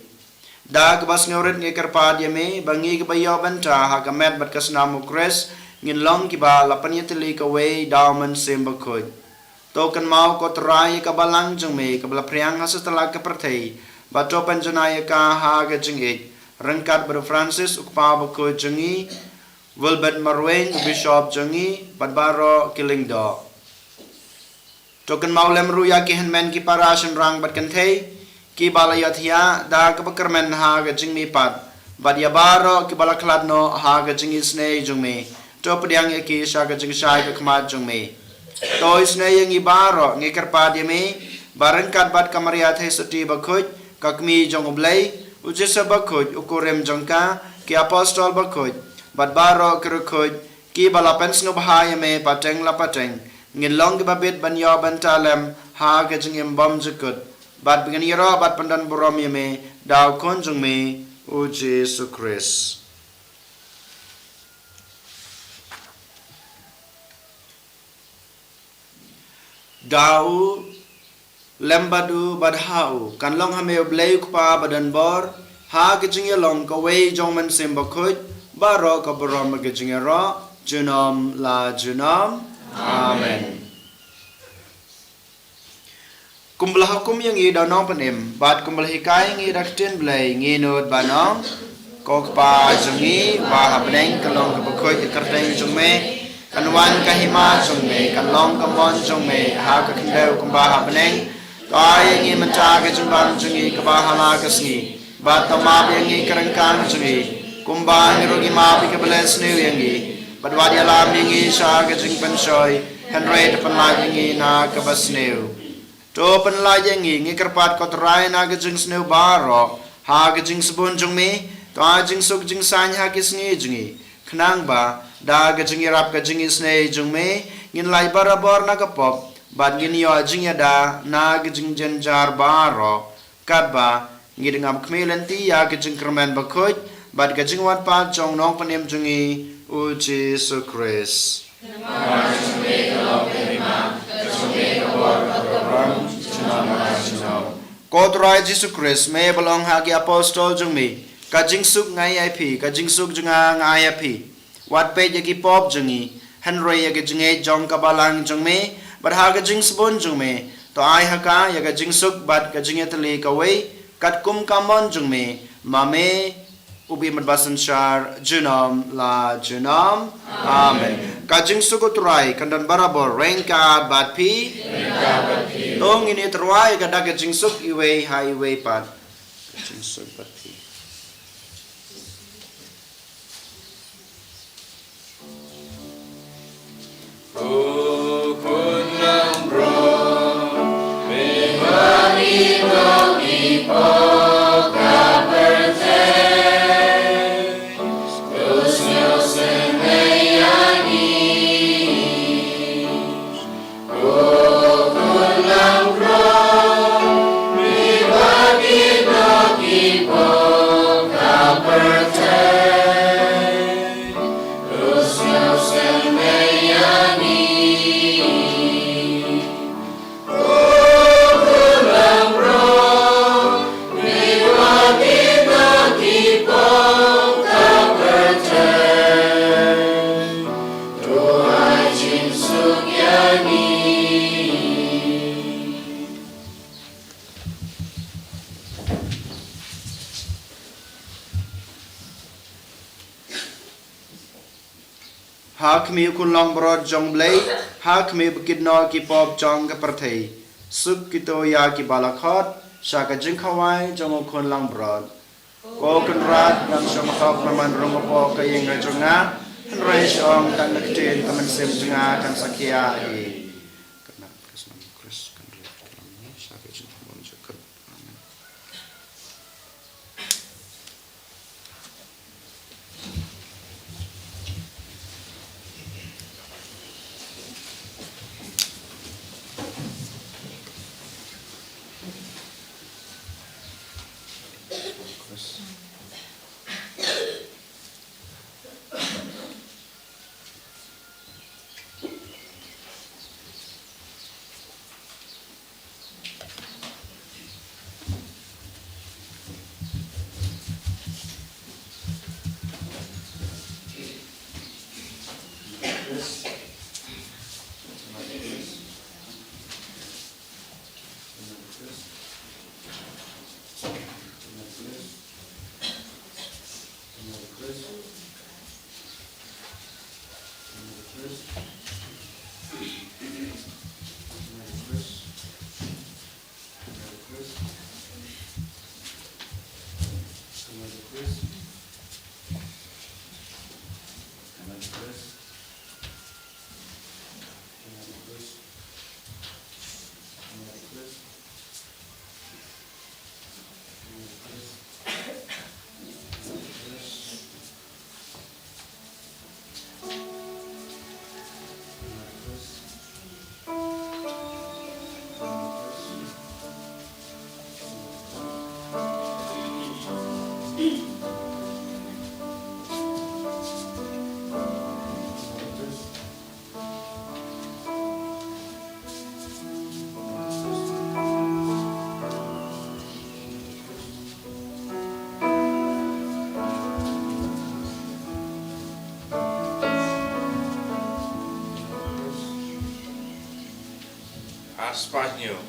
Da kaba sngewrit ngi kyrpad ïa me ba ngi kiba ïoh bynta ha ka met bad ka snam u Khrist, ngin long kiba la pynïatylli kawei da u Mynsiem Bakhuid. To kynmaw ko Trai ïa ka balang jong me kaba la phriang ha satlak ka pyrthei, bad to pynjanai ïa ka ha ka jingïeit, ryngkat bad u Francis u kpa bakhuid jong ngi, Wilbert Marwein u bishop jong ngi, bad baroh ki lyngdoh. To kynmaw lem ruh ïa ki hynmen ki para shynrang bad kynthei kiba la ïohthiah da kaba kyrmen ha ka jingmihpat, bad ïa baroh kiba la khlad noh ha ka jingisynei jong me. To pdiang ïa ki sha ka jingshai ka khmat jong me. To isynei ïa ngi baroh, ngi kyrpad ïa me, ba ryngkat bad ka Maria Theisotti bakhuid, ka kmie jong u Blei, u Joseph bakhuid u kurim jong ka, ki apostol bakhuid, bad baroh ki riewkhuid kiba la pynsngewbha ïa me pateng la pateng, ngin long kiba bit ban ïoh bynta lem ha ka jingim bymjukut, bad ba ngin ïaroh bad pyndonburom ïa me da u Khun jong me, u Jisu Khrist. Da u, lem bad u, bad ha u, kan long ha me u Blei u Kpa badonbor, ha ka jingïalong kawei jong u Mynsiem Bakhuid, baroh ka burom bad ka jingïaroh, junom la junom. Amen. Kumba la hukum ïa ngi da u Nongpynim, bad kumba la hikai ïa ngi da ka ktien Blei, ngin nud ban ong: Ko Kpa jong ngi uba ha bneng, ka long kaba khuid ka kyrteng jong me, kan wan ka hima jong me, kan long ka mon jong me ha ka khyndew kumba ha bneng. To ai ïa ngi mynta ka jingbam jong ngi kaba ha la ka sngi, bad to map ïa ngi ka ryngkang jong ngi, kumba ngi ruh ngi map ïa kiba leh sniew ïa ngi, bad wat ïalam ïa ngi sha ka jingpynshoi, hynrei to pynlait ïa ngi na kaba sniew. To pynlait ïa ngi, ngi kyrpad ko Trai, na ka jingsniew baroh, ha ka jingsbun jong me, to ai jingsuk jingsaiñ ha ki sngi jong ngi, khnang ba da ka jingïarap ka jingisynei jong me, ngin lait barabor na ka pop, bad ngin ïoh jingïada na ka jingjynjar baroh, katba ngi dang ap khmih lynti ïa ka jingkyrmen bakhuid bad ka jingwan pat jong u Nongpynim jong ngi, u Jisu Khrist. Ko Trai Jisu Khrist, me ba la ong ha ki apostol jong me: Ka jingsuk nga ai ïa phi, ka jingsuk jong nga nga ai ïa phi. Wat peit ïa ki pop jong ngi, hynrei ïa ka jingngeit jong ka balang jong me, bad ha ka jingsbun jong me, to ai ha ka ïa ka jingsuk bad ka jingïatylli kawei, katkum ka mon jong me, ma me u bym bad basynshar junom la junom. Amen. Ka jingsuk u Trai kan don barabor ryngkat bad phi. To ngin ïatyrwa ïa ka da ka jingsuk iwei ha iwei pat. Ka jingsuk bad phi. Ha khmih u Khun Langbrot jong u Blei, ha khmih ba kit noh ki pop jong ka pyrthei. Suk kito ïa kiba la khot sha ka jingkhawai jong u Khun Langbrot. Ko Kynrad, ngam shym hok ban wan rung hapoh ka ïing ka jong nga, hynrei shu ong tang ka ktien, ka mynsiem jong nga kan sa khia hi. Ka nam ka snam Khrist kan rit ka lam sha ka jingkyrmen jong ka. Amen. Español.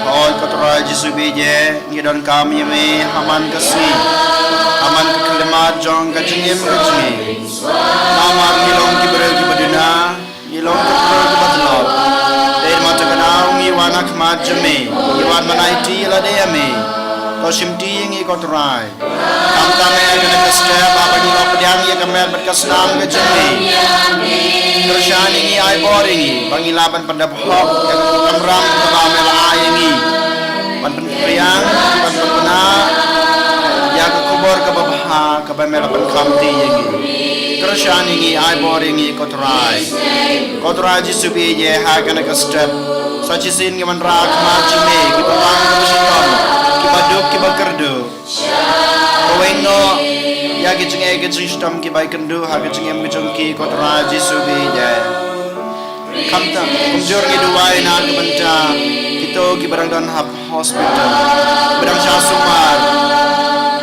Hooid, ko Trai Jisu Biji, ngi donkam ïa me ha man ka sngi, ha man ka khyllipmat jong ka jingim ka jong ngi. Namar ngi long ki briew kiba duna, ngi long ki briew kiba tlot. Dei ma te ka daw ngi wan ha khmat jong me, ngi wan ban aiti ïa lade ïa me. To shimti ïa ngi ko Trai. Khamtam ïa kane ka step, ba ngi la pdiang ïa ka met bad ka snam ka jong me. Kyrshan ïa ngi, ai bor ïa ngi ba ngi lah ban pyndep hok ïa ka kamram kaba me la ai ïa ngi, ban pynphriang, ban pynbna ïa ka khubor kaba bha kaba me la pynkham ïa ngi. Kyrshan ïa ngi, ai bor ïa ngi ko Trai. Ko Trai Jisu Biji, ha kane ka step sa shisien ngi wanrah ha khmat jong me, kiba bang kiba shitom, kiba duk kiba kyrduh. Kawei noh ïa ki jingeh ki jingshitom kiba ïakynduh ha ka jingim ka jong ki ko Trai Jisu Biji. Khamtam kumjuh ngi duwai na ka bynta kito kiba dang don ha hospital, kiba dang shah sumar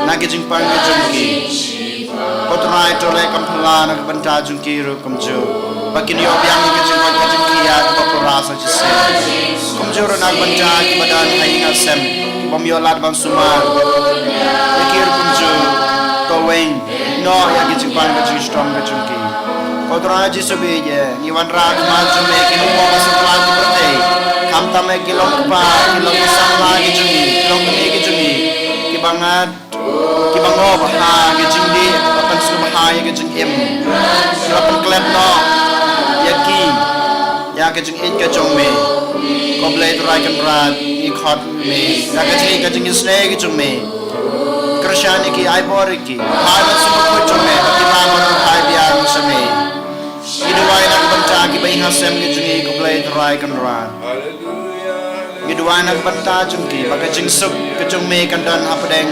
na ki jingpang ka jong ki. Ko Trai to leh kam phylla na ka bynta jong ki ruh kumjuh, ba kin ïoh biang ïa ka jingkoit ka jingkhiah kaba pura sa shisien. Kumjuh ruh na ka bynta kiba don ha ïing ha sem, kibym ïoh lad ban sumar, ïa ki ruh kumjuh. To Ïoh ïa ki jingpan ka jingshitom ka jong ki. Ko Trai Jisu ba ïeit, ngi wanrah ha khmat jong me ki nongpop ba sngewtynnat ki pyrthei. Khamtam eh ki long kpa, ki long ki samla ki jong ngi, ki long kmie ki jong ngi, kiba ngat, kiba ngoh bha ha ka jingdih, ba pynsngewbha ïa ka jingim. Ngi la pynklet noh ïa ki ïa ka jingïeit ka jong me. Ko Blei Trai Kynrad, ngi khot me ïa ka jingïeit ka jingisynei ka jong me. Kyrshan ïa ki, ai bor ïa ki. Phai ban sngewbha jong me, ba ki lah ban phai biang sha me. Ngi duwai na ka bynta kiba ïing ha sem ki jong ngi, ko Blei Trai Kynrad. Ngi duwai na ka bynta jong ki, ba ka jingsuk ka jong me kan don hapdeng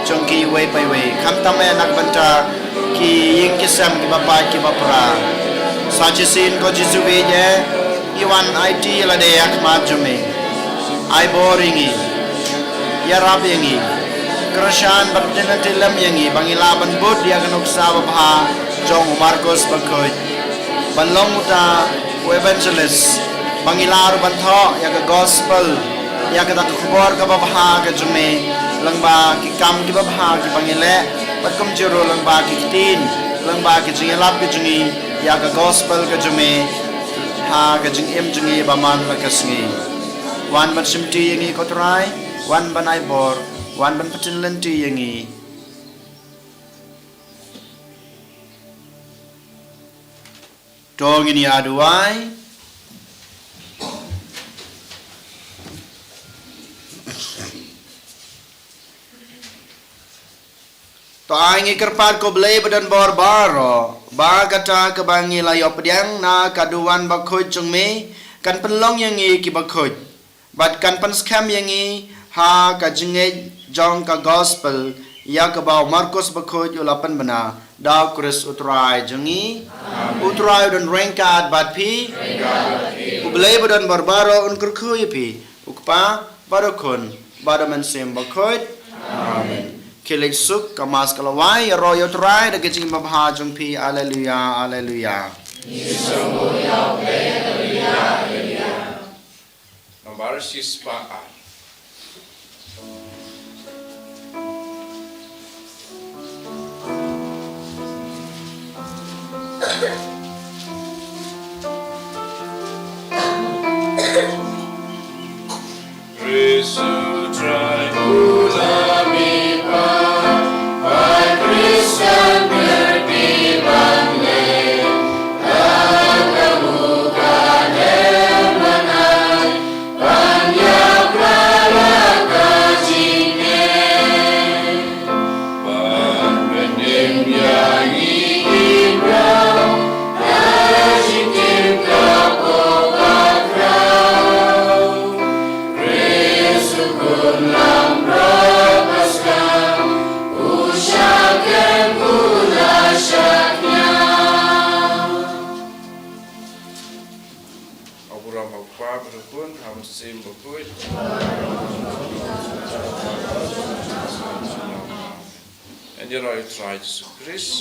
jong ki iwei pa iwei. Khamtam eh na ka bynta ki ïing ki sem kiba pait kiba pra. Sa shisien ko Jisu ba ïeit, ngi wan aiti ïa lade ha khmat jong me. Ai bor ïa ngi. Ïarap ïa ngi. Kyrshan bad pynlynti lem ïa ngi ba ngin lah ban bud ïa ka nuksa babha jong u Markos Bakhuid. Ban long uta u evangelist, ba ngin lah ruh ban thoh ïa ka gospel, ïa kata ka khubor kaba bha ka jong me, lyngba ki kam kiba bha kiba ngi leh, bad kumjuh ruh lyngba ki ktien, lyngba ki jingïalap ki jong ngi ïa ka gospel ka jong me, ha ka jingim jong ngi ba man la ka sngi. Wan ban shimti ïa ngi ko Trai, wan ban ai bor, wan ban pynlynti ïa ngi. To ngin ïa duwai. To ai ngi kyrpad ko Blei ba don bor baroh, ba kata kaba ngi la ïoh pdiang na ka duwan bakhuid jong me, kan pynlong ïa ngi kiba khuid. Bad kan pynskhem ïa ngi ha ka jingngeit jong ka gospel, ïa kaba u Markos Bakhuid u la pynbna, da u Khrist u Trai jong ngi. U Trai u don ryngkat bad phi. U Blei ba don bor baroh un kyrkhu ïa phi, u Kpa, bad u Khun, bad u Mynsiem Bakhuid. Amen. Khie leit suk, ka Mass ka la wai, ïaroh ïa u Trai da ka jingbha jong phi. Alleluia, alleluia. Nombar shispah ar. Khrist u Trai u la mihpat, ba Khristan kyrkieh ban leh, la ka muka em ban ai, ban ïa pynlong la ka jingeh. Ban pynim ïa ngi ki briew, ka jingim ka pop ka khraw. Khrist u khun lambrot Paskha, u shah kem, u la shah kñia. Ha u burom u Kpa bad u Khun, ha u Mynsiem Bakhuid. Yn ïaroh ïa u Trai Jisu Khrist.